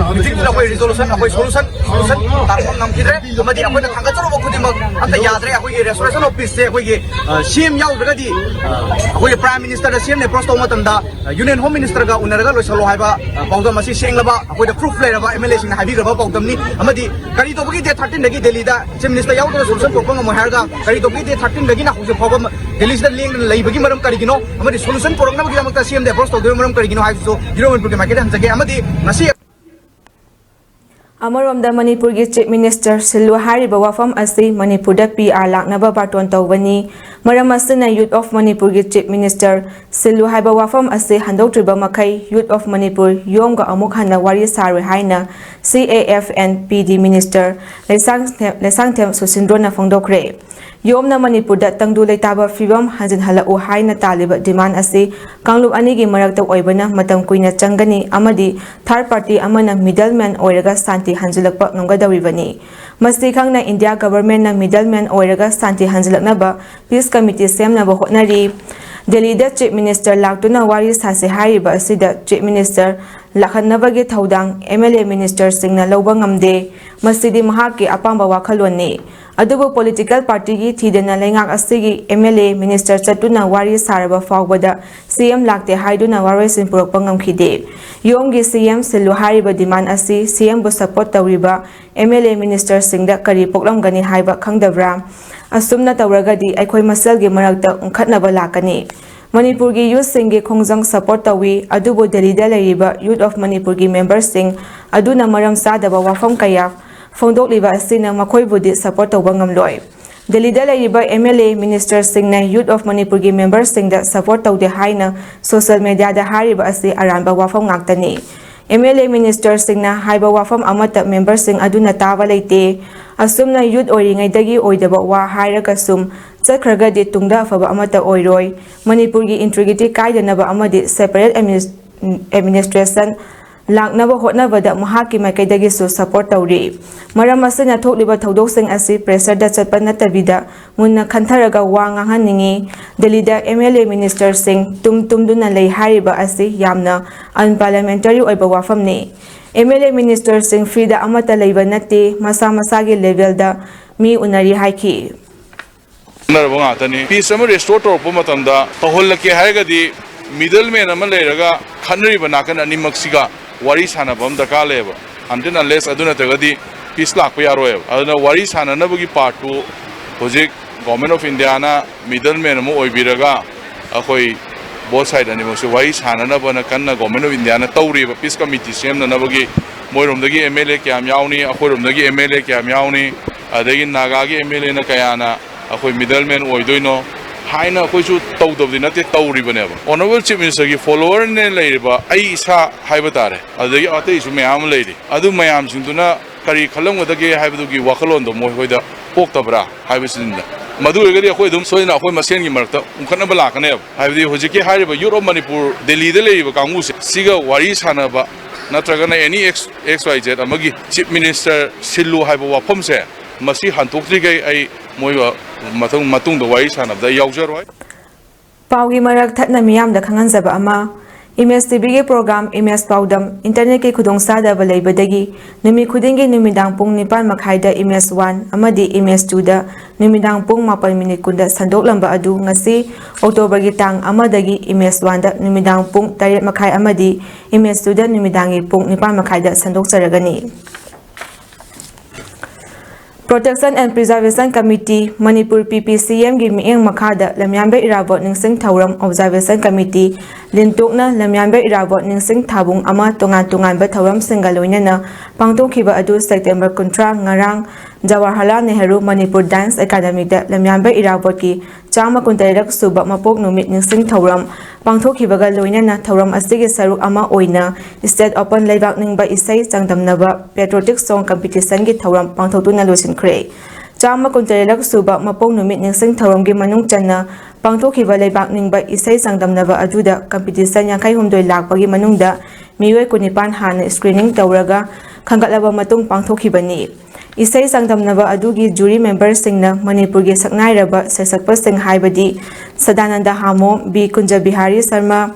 ꯑ, meetingꯗꯨꯗ ꯑꯩꯈꯣꯏ resolution, ꯑꯩꯈꯣꯏ solution, solution ꯇꯥꯔꯛꯄ ꯉꯝꯈꯤꯗ꯭ꯔꯦ, ꯑꯃꯗꯤ ꯑꯩꯈꯣꯏꯅ ꯊꯥꯡꯒꯠꯆꯔꯨꯕ ꯈꯨꯗꯤꯡꯃꯛ ꯑꯝꯇ ꯌꯥꯗ꯭ꯔꯦ꯫ ꯑꯩꯈꯣꯏꯒꯤ Restoration of Peaceꯁꯦ ꯑꯩꯈꯣꯏꯒꯤ, ꯑ, CM ꯌꯥꯎꯗ꯭ꯔꯒꯗꯤ, ꯑ, ꯑꯩꯈꯣꯏꯒꯤ Prime Ministerꯗ CMꯅ approach ꯇꯧꯕ ꯃꯇꯝꯗ, ꯑ, Union Home Ministerꯒ ꯎꯅꯔꯒ ꯂꯣꯏꯁꯤꯜꯂꯣ ꯍꯥꯏꯕ, ꯑ, ꯄꯥꯎꯗꯝ ꯑꯁꯤ ꯁꯦꯡꯂꯕ ꯑꯩꯈꯣꯏꯗ proof ꯂꯩꯔꯕ MLAꯁꯤꯡꯅ ꯍꯥꯏꯕꯤꯈ꯭ꯔꯕ ꯄꯥꯎꯗꯝꯅꯤ꯫ ꯑꯃꯗꯤ ꯀꯔꯤ ꯇꯧꯕꯒꯤ date thirteenꯗꯒꯤ ꯗꯦꯜꯂꯤꯗ Chief Minister ꯌꯥꯎꯗꯅ solution ꯄꯨꯔꯛꯄ ꯉꯝꯃꯣꯏ ꯍꯥꯏꯔꯒ ꯀꯔꯤ ꯇꯧꯕꯒꯤ date thirteenꯗꯒꯤꯅ ꯍꯧꯖꯤꯛ ꯐꯥꯎꯕ ꯗꯦꯜꯂꯤꯁꯤꯗ ꯂꯦꯡꯗꯅ ꯂꯩꯕꯒꯤ ꯃꯔꯝ ꯀꯔꯤꯒꯤꯅꯣ? ꯑꯃꯗꯤ solution ꯄꯨꯔꯛꯅꯕꯒꯤꯗꯃꯛꯇ CMꯗ approach ꯇꯧꯗꯣꯏꯕ ꯃꯔꯝ ꯀꯔꯤꯒꯤꯅꯣ ꯍꯥꯏꯕꯁꯤꯁꯨ Hero Manipur ꯀꯤ ꯃꯥꯏꯀꯩꯗ ꯍꯪꯖꯒꯦ꯫ ꯑꯃꯗꯤ ꯉꯁꯤ ꯑꯃꯔꯣꯝꯗ ꯃꯅꯤꯄꯨꯔꯒꯤ Chief Minister ꯁꯤꯜꯂꯨ ꯍꯥꯏꯔꯤꯕ ꯋꯥꯐꯝ ꯑꯁꯤ ꯃꯅꯤꯄꯨꯔꯗ PR ꯂꯥꯛꯅꯕ ꯕꯥꯔꯇꯣꯟ ꯇꯧꯕꯅꯤ꯫ ꯃꯔꯝ ꯑꯁꯤꯅ Youth of ꯃꯅꯤꯄꯨꯔꯒꯤ Chief Minister ꯁꯤꯜꯂꯨ ꯍꯥꯏꯕ ꯋꯥꯐꯝ ꯑꯁꯤ ꯍꯟꯗꯣꯛꯇ꯭ꯔꯤꯕ ꯃꯈꯩ Youth of ꯃꯅꯤꯄꯨꯔ ꯌꯣꯝꯒ ꯑꯃꯨꯛ ꯍꯟꯅ ꯋꯥꯔꯤ ꯁꯥꯔꯣꯏ ꯍꯥꯏꯅ CAF and PD Minister Leishangthem, Leishangthem ꯁꯨꯁꯤꯟꯗ꯭ꯔꯣꯅ ꯐꯣꯡꯗꯣꯛꯈ꯭ꯔꯦ꯫ ꯌꯣꯝꯅ ꯃꯅꯤꯄꯨꯔꯗ ꯇꯪꯗꯨ ꯂꯩꯇꯥꯕ ꯐꯤꯕꯝ ꯍꯟꯖꯤꯟꯍꯜꯂꯛꯎ ꯍꯥꯏꯅ ꯇꯥꯜꯂꯤꯕ demand ꯑꯁꯤ ꯀꯥꯡꯂꯨꯞ ꯑꯅꯤꯒꯤ ꯃꯔꯛꯇ ꯑꯣꯏꯕꯅ ꯃꯇꯝ ꯀꯨꯏꯅ ꯆꯪꯒꯅꯤ ꯑꯃꯗꯤ third party ꯑꯃꯅ middleman ꯑꯣꯏꯔꯒ ꯁꯥꯟꯇꯤ ꯍꯟꯖꯤꯜꯂꯛꯄ ꯉꯝꯒꯗꯧꯔꯤꯕꯅꯤ꯫ ꯃꯁꯤ ꯈꯪꯅ India governmentꯅ middleman ꯑꯣꯏꯔꯒ ꯁꯥꯟꯇꯤ ꯍꯟꯖꯤꯜꯂꯛꯅꯕ peace committee ꯁꯦꯝꯅꯕ ꯍꯣꯠꯅꯔꯤ꯫ ꯗꯦꯜꯂꯤꯗ Chief Minister ꯂꯥꯛꯇꯨꯅ ꯋꯥꯔꯤ ꯁꯥꯁꯤ ꯍꯥꯏꯔꯤꯕ ꯑꯁꯤꯗ Chief Minister ꯂꯥꯛꯍꯟꯅꯕꯒꯤ ꯊꯧꯗꯥꯡ MLA ministerꯁꯤꯡꯅ ꯂꯧꯕ ꯉꯝꯗꯦ꯫ ꯃꯁꯤꯗꯤ ꯃꯍꯥꯛꯀꯤ ꯑꯄꯥꯝꯕ ꯋꯥꯈꯜꯂꯣꯟꯅꯤ꯫ ꯑꯗꯨꯕꯨ political partyꯒꯤ ꯊꯤꯗꯅ ꯂꯩꯉꯥꯛ ꯑꯁꯤꯒꯤ MLA minister ꯆꯠꯇꯨꯅ ꯋꯥꯔꯤ ꯁꯥꯔꯕ ꯐꯥꯎꯕꯗ CM ꯂꯥꯛꯇꯦ ꯍꯥꯏꯗꯨꯅ ꯋꯥꯔꯣꯏꯁꯤꯟ ꯄꯨꯔꯛꯄ ꯉꯝꯈꯤꯗꯦ꯫ ꯌꯣꯝꯒꯤ CM ꯁꯤꯜꯂꯨ ꯍꯥꯏꯔꯤꯕ demand ꯑꯁꯤ CMꯕꯨ support ꯇꯧꯔꯤꯕ MLA ministerꯁꯤꯡꯗ ꯀꯔꯤ ꯄꯣꯛꯂꯝꯒꯅꯤ ꯍꯥꯏꯕ ꯈꯪꯗꯕ꯭ꯔꯥ? ꯑꯁꯨꯝꯅ ꯇꯧꯔꯒꯗꯤ ꯑꯩꯈꯣꯏ ꯃꯁꯦꯜꯒꯤ ꯃꯔꯛꯇ ꯎꯪꯈꯠꯅꯕ ꯂꯥꯛꯀꯅꯤ꯫ ꯃꯅꯤꯄꯨꯔꯒꯤ youthꯁꯤꯡꯒꯤ ꯈꯣꯡꯖꯪ support ꯇꯧꯏ, ꯑꯗꯨꯕꯨ ꯗꯦꯜꯂꯤꯗ ꯂꯩꯔꯤꯕ Youth of Manipurꯒꯤ memberꯁꯤꯡ ꯑꯗꯨꯅ ꯃꯔꯝ ꯆꯥꯗꯕ ꯋꯥꯐꯝ ꯀꯌꯥ ꯐꯣꯡꯗꯣꯛꯂꯤꯕ ꯑꯁꯤꯅ ꯃꯈꯣꯏꯕꯨꯗꯤ support ꯇꯧꯕ ꯉꯝꯂꯣꯏ꯫ ꯗꯦꯜꯂꯤꯗ ꯂꯩꯔꯤꯕ MLA ministerꯁꯤꯡꯅ Youth of Manipurꯒꯤ memberꯁꯤꯡꯗ support ꯇꯧꯗꯦ ꯍꯥꯏꯅ social mediaꯗ ꯍꯥꯏꯔꯤꯕ ꯑꯁꯤ ꯑꯔꯥꯟꯕ ꯋꯥꯐꯝ ꯉꯥꯛꯇꯅꯤ꯫ MLA ministerꯁꯤꯡꯅ ꯍꯥꯏꯕ ꯋꯥꯐꯝ ꯑꯃꯠꯇ memberꯁꯤꯡ ꯑꯗꯨꯅ ꯇꯥꯕ ꯂꯩꯇꯦ꯫ ꯑꯁꯨꯝꯅ youth ꯑꯣꯏꯔꯤꯉꯩꯗꯒꯤ ꯑꯣꯏꯗꯕ ꯋꯥ ꯍꯥꯏꯔꯒ ꯁꯨꯝ ꯆꯠꯈ꯭ꯔꯒꯗꯤ ꯇꯨꯡꯗ ꯑꯐꯕ ꯑꯃꯠꯇ ꯑꯣꯏꯔꯣꯏ꯫ ꯃꯅꯤꯄꯨꯔꯒꯤ integrity ꯀꯥꯏꯗꯅꯕ ꯑꯃꯗꯤ separate adminis-, administration ꯂꯥꯛꯅꯕ ꯍꯣꯠꯅꯕꯗ ꯃꯍꯥꯛꯀꯤ ꯃꯥꯏꯀꯩꯗꯒꯤꯁꯨ support ꯇꯧꯔꯤ꯫ ꯃꯔꯝ ꯑꯁꯤꯅ ꯊꯣꯛꯂꯤꯕ ꯊꯧꯗꯣꯛꯁꯤꯡ ꯑꯁꯤ pressureꯗ ꯆꯠꯄ ꯅꯠꯇꯕꯤꯗ ꯃꯨꯟꯅ ꯈꯟꯊꯔꯒ ꯋꯥ ꯉꯥꯡꯍꯟꯅꯤꯡꯏ꯫ ꯗꯦꯜꯂꯤꯗ MLA ministerꯁꯤꯡ ꯇꯨꯝ ꯇꯨꯝꯗꯨꯅ ꯂꯩ ꯍꯥꯏꯔꯤꯕ ꯑꯁꯤ ꯌꯥꯝꯅ unparliamentary ꯑꯣꯏꯕ ꯋꯥꯐꯝꯅꯤ꯫ MLA ministerꯁꯤꯡ freeꯗ ꯑꯃꯠꯇ ꯂꯩꯕ ꯅꯠꯇꯦ, ꯃꯁꯥ ꯃꯁꯥꯒꯤ levelꯗ ꯃꯤ ꯎꯅꯔꯤ ꯍꯥꯏꯈꯤ꯫ ꯈꯪꯅꯔꯕ ꯉꯥꯛꯇꯅꯤ꯫ Peace ꯑꯃ restore ꯇꯧꯔꯛꯄ ꯃꯇꯝꯗ ꯇꯧꯍꯜꯂꯛꯀꯦ ꯍꯥꯏꯔꯒꯗꯤ middleman ꯑꯃ ꯂꯩꯔꯒ ꯈꯠꯅꯔꯤꯕ ꯅꯥꯀꯟ ꯑꯅꯤꯃꯛꯁꯤꯒ ꯋꯥꯔꯤ ꯁꯥꯟꯅꯕ ꯑꯃ ꯗꯔꯀꯥꯔ ꯂꯩꯌꯦꯕ꯫ Until unless ꯑꯗꯨ ꯅꯠꯇ꯭ꯔꯒꯗꯤ peace ꯂꯥꯛꯄ ꯌꯥꯔꯣꯏꯕ꯫ ꯑꯗꯨꯅ ꯋꯥꯔꯤ ꯁꯥꯟꯅꯅꯕꯒꯤ partꯇꯨ ꯍꯧꯖꯤꯛ Government of Indiaꯅ middleman ꯑꯃ ꯑꯣꯏꯕꯤꯔꯒ ꯑꯩꯈꯣꯏ both side ꯑꯅꯤꯃꯛꯁꯦ ꯋꯥꯔꯤ ꯁꯥꯟꯅꯅꯕꯅ ꯀꯟꯅ Government of Indiaꯅ ꯇꯧꯔꯤꯕ peace committee ꯁꯦꯝꯅꯅꯕꯒꯤ꯫ ꯃꯣꯏꯔꯣꯝꯗꯒꯤ MLA ꯀꯌꯥꯝ ꯌꯥꯎꯅꯤ, ꯑꯩꯈꯣꯏꯔꯣꯝꯗꯒꯤ MLA ꯀꯌꯥꯝ ꯌꯥꯎꯅꯤ, ꯑꯗꯒꯤ ꯅꯥꯒꯥꯒꯤ MLAꯅ ꯀꯌꯥꯅ ꯑꯩꯈꯣꯏ middleman ꯑꯣꯏꯗꯣꯏꯅꯣ ꯍꯥꯏꯅ ꯑꯩꯈꯣꯏꯁꯨ ꯇꯧꯗꯕꯗꯤ ꯅꯠꯇꯦ, ꯇꯧꯔꯤꯕꯅꯦꯕ꯫ Honourable Chief Ministerꯒꯤ followerꯅꯦ ꯂꯩꯔꯤꯕ ꯑꯩ ꯏꯁꯥ ꯍꯥꯏꯕ ꯇꯥꯔꯦ, ꯑꯗꯨꯗꯒꯤ ꯑꯇꯩꯁꯨ ꯃꯌꯥꯝ ꯑꯃ ꯂꯩꯔꯤ꯫ ꯑꯗꯨ ꯃꯌꯥꯝꯁꯤꯡꯗꯨꯅ ꯀꯔꯤ ꯈꯜꯂꯝꯒꯗꯒꯦ ꯍꯥꯏꯕꯗꯨꯒꯤ ꯋꯥꯈꯜꯂꯣꯟꯗꯣ ꯃꯣꯏ ꯍꯣꯏꯗ ꯄꯣꯛꯇꯕ꯭ꯔꯥ ꯍꯥꯏꯕꯁꯤꯅꯤꯗ꯫ ꯃꯗꯨ ꯑꯣꯏꯔꯒꯗꯤ ꯑꯩꯈꯣꯏ ꯑꯗꯨꯝ ꯁꯣꯏꯗꯅ ꯑꯩꯈꯣꯏ ꯃꯁꯦꯟꯒꯤ ꯃꯔꯛꯇ ꯎꯪꯈꯠꯅꯕ ꯂꯥꯛꯀꯅꯦꯕ꯫ ꯍꯥꯏꯕꯗꯤ ꯍꯧꯖꯤꯛꯀꯤ ꯍꯥꯏꯔꯤꯕ Youth of Manipur, ꯗꯦꯜꯂꯤꯗ ꯂꯩꯔꯤꯕ ꯀꯥꯡꯕꯨꯁꯦ, ꯁꯤꯒ ꯋꯥꯔꯤ ꯁꯥꯟꯅꯕ ꯅꯠꯇ꯭ꯔꯒꯅ any X, X Y Z ꯑꯃꯒꯤ Chief Minister ꯁꯤꯜꯂꯨ ꯍꯥꯏꯕ ꯋꯥꯐꯝꯁꯦ, ꯃꯁꯤ ꯍꯟꯗꯣꯛꯇ꯭ꯔꯤꯈꯩ ꯑꯩ ꯃꯣꯏꯒ ꯃꯊꯪ, ꯃꯇꯨꯡꯗ ꯋꯥꯔꯤ ꯁꯥꯟꯅꯕꯗ ꯑꯩ ꯌꯥꯎꯖꯔꯣꯏ꯫ ꯄꯥꯎꯒꯤ ꯃꯔꯛ ꯊꯠꯅ ꯃꯤꯌꯥꯝꯗ ꯈꯪꯍꯟꯖꯕ ꯑꯃ, ꯏꯃꯦꯖ ꯇꯤꯚꯤꯒꯤ ꯄ꯭ꯔꯣꯒ꯭ꯔꯥꯝ ꯏꯃꯦꯖ ꯄꯥꯎꯗꯝ ꯏꯟꯇꯔꯅꯦꯠꯀꯤ ꯈꯨꯗꯣꯡꯆꯥꯗꯕ ꯂꯩꯕꯗꯒꯤ ꯅꯨꯃꯤꯠ ꯈꯨꯗꯤꯡꯒꯤ ꯅꯨꯃꯤꯗꯥꯡ ꯄꯨꯡ ꯅꯤꯄꯥꯟ ꯃꯈꯥꯏꯗ ꯏꯃꯦꯖ ꯋꯥꯟ ꯑꯃꯗꯤ ꯏꯃꯦꯖ ꯇꯨꯗ ꯅꯨꯃꯤꯗꯥꯡ ꯄꯨꯡ ꯃꯥꯄꯟ ꯃꯤꯅꯤꯠ ꯀꯨꯟꯗ ꯁꯟꯗꯣꯛꯂꯝꯕ ꯑꯗꯨ ꯉꯁꯤ ꯑꯣꯛꯇꯣꯕꯔꯒꯤ ꯇꯥꯡ ꯑꯃꯗꯒꯤ ꯏꯃꯦꯖ ꯋꯥꯟꯗ ꯅꯨꯃꯤꯗꯥꯡ ꯄꯨꯡ ꯇꯔꯦꯠ ꯃꯈꯥꯏ ꯑꯃꯗꯤ ꯏꯃꯦꯖ ꯇꯨꯗ ꯅꯨꯃꯤꯗꯥꯡꯒꯤ ꯄꯨꯡ ꯅꯤꯄꯥꯟ ꯃꯈꯥꯏꯗ ꯁꯟꯗꯣꯛꯆꯔꯒꯅꯤ꯫ Protection and Preservation Committee, Manipur, P P C M ꯒꯤ ꯃꯤꯠꯌꯦꯡ ꯃꯈꯥꯗ ꯂꯝꯌꯥꯟꯕ ꯏꯔꯥꯕꯣꯠ ꯅꯤꯡꯁꯤꯡ ꯊꯧꯔꯝ Observation Committee ꯂꯤꯟꯇꯣꯛꯅ ꯂꯝꯌꯥꯟꯕ ꯏꯔꯥꯕꯣꯠ ꯅꯤꯡꯁꯤꯡ ꯊꯥꯕꯨꯡ ꯑꯃ ꯇꯣꯉꯥꯟ ꯇꯣꯉꯥꯟꯕ ꯊꯧꯔꯝꯁꯤꯡꯒ ꯂꯣꯏꯅꯅ ꯄꯥꯡꯊꯣꯛꯈꯤꯕ ꯑꯗꯨ ꯁꯦꯞꯇꯦꯝꯕꯔ ꯀꯨꯟꯊ꯭ꯔꯥ, ꯉꯔꯥꯡ ꯖꯋꯥꯍꯔꯂꯥꯜ ꯅꯦꯍꯔꯨ ꯃꯅꯤꯄꯨꯔ Dance Academyꯗ ꯂꯝꯌꯥꯟꯕ ꯏꯔꯥꯕꯣꯠꯀꯤ ꯆꯥꯝꯃ ꯀꯨꯟꯇꯔꯦꯠ ꯁꯨꯕ ꯃꯄꯣꯛ ꯅꯨꯃꯤꯠ ꯅꯤꯡꯁꯤꯡ ꯊꯧꯔꯝ ꯄꯥꯡꯊꯣꯛꯈꯤꯕꯒ ꯂꯣꯏꯅꯅ ꯊꯧꯔꯝ ꯑꯁꯤꯒꯤ ꯁꯔꯨꯛ ꯑꯃ ꯑꯣꯏꯅ State Open ꯂꯩꯕꯥꯛ ꯅꯤꯡꯕ ꯏꯁꯩ ꯆꯥꯡꯗꯝꯅꯕ Patriotic Song Competitionꯒꯤ ꯊꯧꯔꯝ ꯄꯥꯡꯊꯣꯛꯇꯨꯅ ꯂꯣꯏꯁꯤꯟꯈ꯭ꯔꯦ꯫ ꯆꯥꯝꯃ ꯀꯨꯟꯇꯔꯦꯠ ꯁꯨꯕ ꯃꯄꯣꯛ ꯅꯨꯃꯤꯠ ꯅꯤꯡꯁꯤꯡ ꯊꯧꯔꯝꯒꯤ ꯃꯅꯨꯡ ꯆꯟꯅ ꯄꯥꯡꯊꯣꯛꯈꯤꯕ ꯂꯩꯕꯥꯛ ꯅꯤꯡꯕ ꯏꯁꯩ ꯆꯥꯡꯗꯝꯅꯕ ꯑꯗꯨꯗ competition ꯌꯥꯡꯈꯩ ꯍꯨꯝꯗꯣꯏ ꯂꯥꯛꯄꯒꯤ ꯃꯅꯨꯡꯗ ꯃꯤꯑꯣꯏ ꯀꯨꯟꯅꯤꯄꯥꯟ ꯍꯥꯟꯅ screening ꯇꯧꯔꯒ ꯈꯟꯒꯠꯂꯕ ꯃꯇꯨꯡ ꯄꯥꯡꯊꯣꯛꯈꯤꯕꯅꯤ꯫ ꯏꯁꯩ ꯆꯥꯡꯗꯝꯅꯕ ꯑꯗꯨꯒꯤ jury memberꯁꯤꯡꯅ ꯃꯅꯤꯄꯨꯔꯒꯤ ꯁꯛꯅꯥꯏꯔꯕ ꯁꯩꯁꯛꯄꯁꯤꯡ ꯍꯥꯏꯕꯗꯤ ꯁꯗꯥꯅꯟꯗ ꯍꯥꯃꯣ, ꯕꯤ ꯀꯨꯟꯖꯕꯤꯍꯥꯔꯤ ꯁꯔꯃ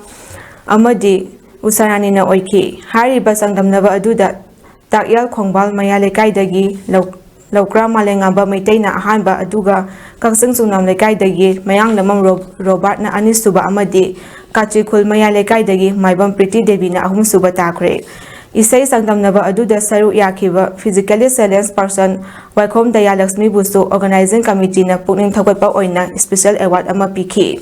ꯑꯃꯗꯤ ꯎꯁꯥꯔꯥꯅꯤꯅ ꯑꯣꯏꯈꯤ꯫ ꯍꯥꯏꯔꯤꯕ ꯆꯥꯡꯗꯝꯅꯕ ꯑꯗꯨꯗ ꯇꯥꯛꯌꯦꯜ ꯈꯣꯡꯕꯥꯜ ꯃꯌꯥ ꯂꯩꯀꯥꯏꯗꯒꯤ ꯂꯧ-, ꯂꯧꯀ꯭ꯔꯥ ꯃꯥꯂꯦꯉꯥꯝꯕ ꯃꯩꯇꯩꯅ ꯑꯍꯥꯟꯕ, ꯑꯗꯨꯒ ꯀꯛꯆꯤꯡ ꯆꯨꯝꯅꯥꯝ ꯂꯩꯀꯥꯏꯗꯒꯤ ꯃꯌꯥꯡꯂꯝꯕꯝ ꯔꯣ-, ꯔꯣꯕꯥꯔꯠꯅ ꯑꯅꯤꯁꯨꯕ ꯑꯃꯗꯤ ꯀꯥꯆꯤꯈꯨꯜ ꯃꯌꯥ ꯂꯩꯀꯥꯏꯗꯒꯤ ꯃꯥꯏꯕꯝ ꯄ꯭ꯔꯤꯇꯤ ꯗꯦꯕꯤꯅ ꯑꯍꯨꯝꯁꯨꯕ ꯇꯥꯈ꯭ꯔꯦ꯫ ꯏꯁꯩ ꯆꯥꯡꯗꯝꯅꯕ ꯑꯗꯨꯗ ꯁꯔꯨꯛ ꯌꯥꯈꯤꯕ physically challenged person ꯋꯥꯏꯈꯣꯝ ꯗꯌꯥꯂꯛꯁꯃꯤꯕꯨꯁꯨ organizing committeeꯅ ꯄꯨꯛꯅꯤꯡ ꯊꯧꯒꯠꯄ ꯑꯣꯏꯅ special award ꯑꯃ ꯄꯤꯈꯤ꯫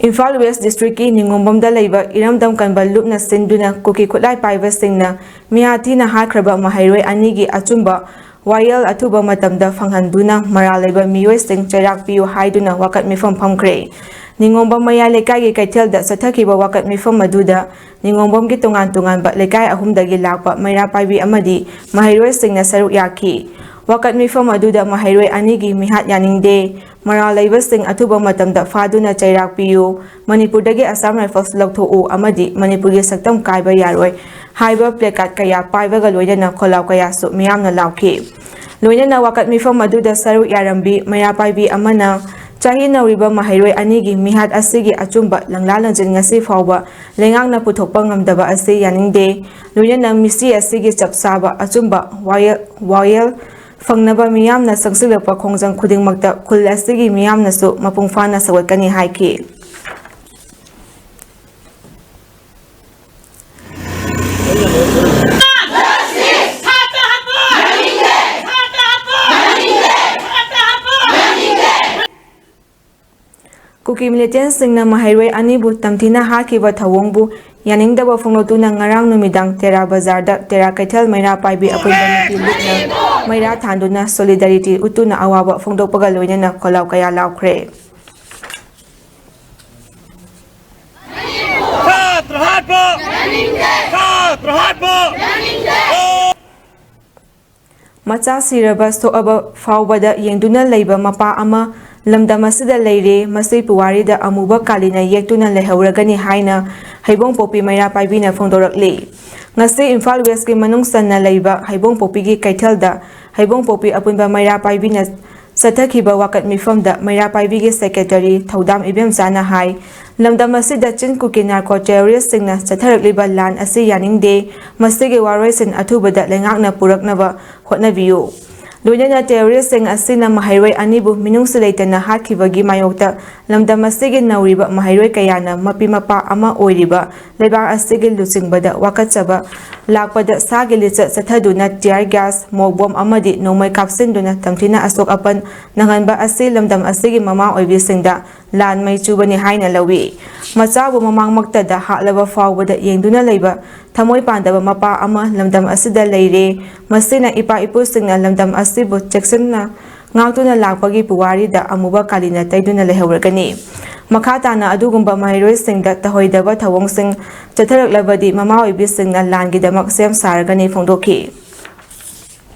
ꯏꯝꯐꯥꯜ West Districtꯀꯤ ꯅꯤꯉꯣꯝꯕꯝꯗ ꯂꯩꯕ ꯏꯔꯝꯗꯝ ꯀꯟꯕ ꯂꯨꯞꯅ ꯁꯤꯟꯗꯨꯅ ꯀꯨꯀꯤ ꯈꯨꯠꯂꯥꯏ ꯄꯥꯏꯕꯁꯤꯡꯅ ꯃꯤꯍꯥꯠ ꯊꯤꯅ ꯍꯥꯠꯈ꯭ꯔꯕ ꯃꯍꯩꯔꯣꯏ ꯑꯅꯤꯒꯤ ꯑꯆꯨꯝꯕ ꯋꯥꯌꯦꯜ ꯑꯊꯨꯕ ꯃꯇꯝꯗ ꯐꯪꯍꯟꯗꯨꯅ ꯃꯔꯥꯜ ꯂꯩꯕ ꯃꯤꯑꯣꯏꯁꯤꯡ ꯆꯩꯔꯥꯛ ꯄꯤꯌꯨ ꯍꯥꯏꯗꯨꯅ ꯋꯥꯀꯠ ꯃꯤꯐꯝ ꯐꯝꯈ꯭ꯔꯦ꯫ ꯅꯤꯉꯣꯝꯕꯝ ꯃꯌꯥꯏ ꯂꯩꯀꯥꯏꯒꯤ ꯀꯩꯊꯦꯜꯗ ꯆꯠꯊꯈꯤꯕ ꯋꯥꯀꯠ ꯃꯤꯐꯝ ꯑꯗꯨꯗ ꯅꯤꯉꯣꯝꯕꯝꯒꯤ ꯇꯣꯉꯥꯟ ꯇꯣꯉꯥꯟꯕ ꯂꯩꯀꯥꯏ ꯑꯍꯨꯝꯗꯒꯤ ꯂꯥꯛꯄ ꯃꯩꯔꯥ ꯄꯥꯏꯕꯤ ꯑꯃꯗꯤ ꯃꯍꯩꯔꯣꯏꯁꯤꯡꯅ ꯁꯔꯨꯛ ꯌꯥꯈꯤ꯫ ꯋꯥꯀꯠ ꯃꯤꯐꯝ ꯑꯗꯨꯗ ꯃꯍꯩꯔꯣꯏ ꯑꯅꯤꯒꯤ ꯃꯤꯍꯥꯠ ꯌꯥꯅꯤꯡꯗꯦ, ꯃꯔꯥꯜ ꯂꯩꯕꯁꯤꯡ ꯑꯊꯨꯕ ꯃꯇꯝꯗ ꯐꯥꯗꯨꯅ ꯆꯩꯔꯥꯛ ꯄꯤꯌꯨ, ꯃꯅꯤꯄꯨꯔꯗꯒꯤ Assam Rifles ꯂꯧꯊꯣꯛꯎ ꯑꯃꯗꯤ ꯃꯅꯤꯄꯨꯔꯒꯤ ꯁꯛꯇꯝ ꯀꯥꯏꯕ ꯌꯥꯔꯣꯏ ꯍꯥꯏꯕ placard ꯀꯌꯥ ꯄꯥꯏꯕꯒ ꯂꯣꯏꯅꯅ ꯈꯣꯜꯂꯥꯎ ꯀꯌꯥꯁꯨ ꯃꯤꯌꯥꯝꯅ ꯂꯥꯎꯈꯤ꯫ ꯂꯣꯏꯅꯅ ꯋꯥꯀꯠ ꯃꯤꯐꯝ ꯑꯗꯨꯗ ꯁꯔꯨꯛ ꯌꯥꯔꯝꯕꯤ ꯃꯩꯔꯥ ꯄꯥꯏꯕꯤ ꯑꯃꯅ ꯆꯍꯤ ꯅꯧꯔꯤꯕ ꯃꯍꯩꯔꯣꯏ ꯑꯅꯤꯒꯤ ꯃꯤꯍꯥꯠ ꯑꯁꯤꯒꯤ ꯑꯆꯨꯝꯕ ꯂꯪꯂꯥ ꯂꯪꯖꯤꯟ ꯉꯁꯤ ꯐꯥꯎꯕ ꯂꯩꯉꯥꯛꯅ ꯄꯨꯊꯣꯛꯄ ꯉꯝꯗꯕ ꯑꯁꯤ ꯌꯥꯅꯤꯡꯗꯦ꯫ ꯂꯣꯏꯅꯅ ꯃꯤꯁꯤ ꯑꯁꯤꯒꯤ ꯆꯞ ꯆꯥꯕ ꯑꯆꯨꯝꯕ ꯋꯥꯌꯦꯜ, ꯋꯥꯌꯦꯜ ꯐꯪꯅꯕ ꯃꯤꯌꯥꯝꯅ ꯆꯪꯁꯤꯜꯂꯛꯄ ꯈꯣꯡꯖꯪ ꯈꯨꯗꯤꯡꯃꯛꯇ ꯈꯨꯜ ꯑꯁꯤꯒꯤ ꯃꯤꯌꯥꯝꯅꯁꯨ ꯃꯄꯨꯡ ꯐꯥꯅ ꯁꯧꯒꯠꯀꯅꯤ ꯍꯥꯏꯈꯤ꯫ ꯀꯨꯀꯤ militantꯁꯤꯡꯅ ꯃꯍꯩꯔꯣꯏ ꯑꯅꯤꯕꯨ ꯇꯝꯊꯤꯅ ꯍꯥꯠꯈꯤꯕ ꯊꯧꯑꯣꯡꯕꯨ ꯌꯥꯅꯤꯡꯗꯕ ꯐꯣꯡꯗꯣꯛꯇꯨꯅ ꯉꯔꯥꯡ ꯅꯨꯃꯤꯗꯥꯡ ꯇꯦꯔꯥ ꯕꯖꯥꯔꯗ ꯇꯦꯔꯥ ꯀꯩꯊꯦꯜ ꯃꯩꯔꯥ ꯄꯥꯏꯕꯤ ꯑꯄꯨꯟꯕ ꯅꯨꯄꯤ ꯂꯨꯞꯅ ꯃꯩꯔꯥ ꯊꯥꯟꯗꯨꯅ solidarity ꯎꯠꯇꯨꯅ ꯑꯋꯥꯕ ꯐꯣꯡꯗꯣꯛꯄꯒ ꯂꯣꯏꯅꯅ ꯈꯣꯜꯂꯥꯎ ꯀꯌꯥ ꯂꯥꯎꯈ꯭ꯔꯦ꯫ ꯁꯥꯇ꯭ꯔ ꯍꯥꯠꯄ! ꯁꯥꯇ꯭ꯔ ꯍꯥꯠꯄ! ꯃꯆꯥ ꯁꯤꯔꯕ ꯁꯣꯛꯑꯕ ꯐꯥꯎꯕꯗ ꯌꯦꯡꯗꯨꯅ ꯂꯩꯕ ꯃꯄꯥ ꯑꯃ ꯂꯝꯗꯝ ꯑꯁꯤꯗ ꯂꯩꯔꯦ꯫ ꯃꯁꯤ ꯄꯨꯋꯥꯔꯤꯗ ꯑꯃꯨꯕ ꯀꯥꯂꯤꯅ ꯌꯦꯛꯇꯨꯅ ꯂꯩꯍꯧꯔꯒꯅꯤ ꯍꯥꯏꯅ ꯍꯩꯕꯣꯡꯄꯣꯛꯄꯤ ꯃꯩꯔꯥ ꯄꯥꯏꯕꯤꯅ ꯐꯣꯡꯗꯣꯔꯛꯂꯤ꯫ ꯉꯁꯤ ꯏꯝꯐꯥꯜ Westꯀꯤ ꯃꯅꯨꯡ ꯆꯟꯅ ꯂꯩꯕ ꯍꯩꯕꯣꯡꯄꯣꯛꯄꯤꯒꯤ ꯀꯩꯊꯦꯜꯗ ꯍꯩꯕꯣꯡꯄꯣꯛꯄꯤ ꯑꯄꯨꯟꯕ ꯃꯩꯔꯥ ꯄꯥꯏꯕꯤꯅ ꯆꯠꯊꯈꯤꯕ ꯋꯥꯀꯠ ꯃꯤꯐꯝꯗ ꯃꯩꯔꯥ ꯄꯥꯏꯕꯤꯒꯤ secretary ꯊꯧꯗꯥꯝ ꯏꯕꯦꯝꯆꯥꯅ ꯍꯥꯏ, ꯂꯝꯗꯝ ꯑꯁꯤꯗ ꯆꯤꯟ ꯀꯨꯀꯤ narco terroristꯁꯤꯡꯅ ꯆꯠꯊꯔꯛꯂꯤꯕ ꯂꯥꯟ ꯑꯁꯤ ꯌꯥꯅꯤꯡꯗꯦ꯫ ꯃꯁꯤꯒꯤ ꯋꯥꯔꯣꯏꯁꯤꯟ ꯑꯊꯨꯕꯗ ꯂꯩꯉꯥꯛꯅ ꯄꯨꯔꯛꯅꯕ ꯍꯣꯠꯅꯕꯤꯌꯨ꯫ ꯂꯣꯏꯅꯅ terroristꯁꯤꯡ ꯑꯁꯤꯅ ꯃꯍꯩꯔꯣꯏ ꯑꯅꯤꯕꯨ ꯃꯤꯅꯨꯡꯁꯤ ꯂꯩꯇꯅ ꯍꯥꯠꯈꯤꯕꯒꯤ ꯃꯥꯌꯣꯛꯇ ꯂꯝꯗꯝ ꯑꯁꯤꯒꯤ ꯅꯧꯔꯤꯕ ꯃꯍꯩꯔꯣꯏ ꯀꯌꯥꯅ ꯃꯄꯤ ꯃꯄꯥ ꯑꯃ ꯑꯣꯏꯔꯤꯕ ꯂꯩꯕꯥꯛ ꯑꯁꯤꯒꯤ ꯂꯨꯆꯤꯡꯕꯗ ꯋꯥꯀꯠꯆꯕ ꯂꯥꯛꯄꯗ ꯁꯥꯒꯤ ꯂꯤꯆꯠ ꯆꯠꯊꯗꯨꯅ tear gas, smoke bomb ꯑꯃꯗꯤ ꯅꯣꯡꯃꯩ ꯀꯥꯞꯁꯤꯟꯗꯨꯅ ꯇꯝꯊꯤꯅ ꯑꯁꯣꯛ ꯑꯄꯟ ꯅꯪꯍꯟꯕ ꯑꯁꯤ ꯂꯝꯗꯝ ꯑꯁꯤꯒꯤ ꯃꯃꯥ ꯑꯣꯏꯕꯤꯁꯤꯡꯗ ꯂꯥꯟ ꯃꯩ ꯆꯨꯕꯅꯤ ꯍꯥꯏꯅ ꯂꯧꯏ꯫ ꯃꯆꯥꯕꯨ ꯃꯃꯥꯡꯃꯛꯇꯗ ꯍꯥꯠꯂꯕ ꯐꯥꯎꯕꯗ ꯌꯦꯡꯗꯨꯅ ꯂꯩꯕ ꯊꯃꯣꯏ ꯄꯥꯟꯗꯕ ꯃꯄꯥ ꯑꯃ ꯂꯝꯗꯝ ꯑꯁꯤꯗ ꯂꯩꯔꯦ꯫ ꯃꯁꯤꯅ ꯏꯄꯥ ꯏꯄꯨꯁꯤꯡꯅ ꯂꯝꯗꯝ ꯑꯁꯤꯕꯨ ꯆꯦꯛꯁꯤꯟꯅ ꯉꯥꯛꯇꯨꯅ ꯂꯥꯛꯄꯒꯤ ꯄꯨꯋꯥꯔꯤꯗ ꯑꯃꯨꯕ ꯀꯥꯂꯤꯅ ꯇꯩꯗꯨꯅ ꯂꯩꯍꯧꯔꯒꯅꯤ꯫ ꯃꯈꯥ ꯇꯥꯅ ꯑꯗꯨꯒꯨꯝꯕ ꯃꯍꯩꯔꯣꯏꯁꯤꯡꯗ ꯇꯧꯍꯩꯗꯕ ꯊꯧꯑꯣꯡꯁꯤꯡ ꯆꯠꯊꯔꯛꯂꯕꯗꯤ ꯃꯃꯥ ꯑꯣꯏꯕꯤꯁꯤꯡꯅ ꯂꯥꯟꯒꯤꯗꯃꯛ ꯁꯦꯝ ꯁꯥꯔꯒꯅꯤ ꯐꯣꯡꯗꯣꯛꯈꯤ꯫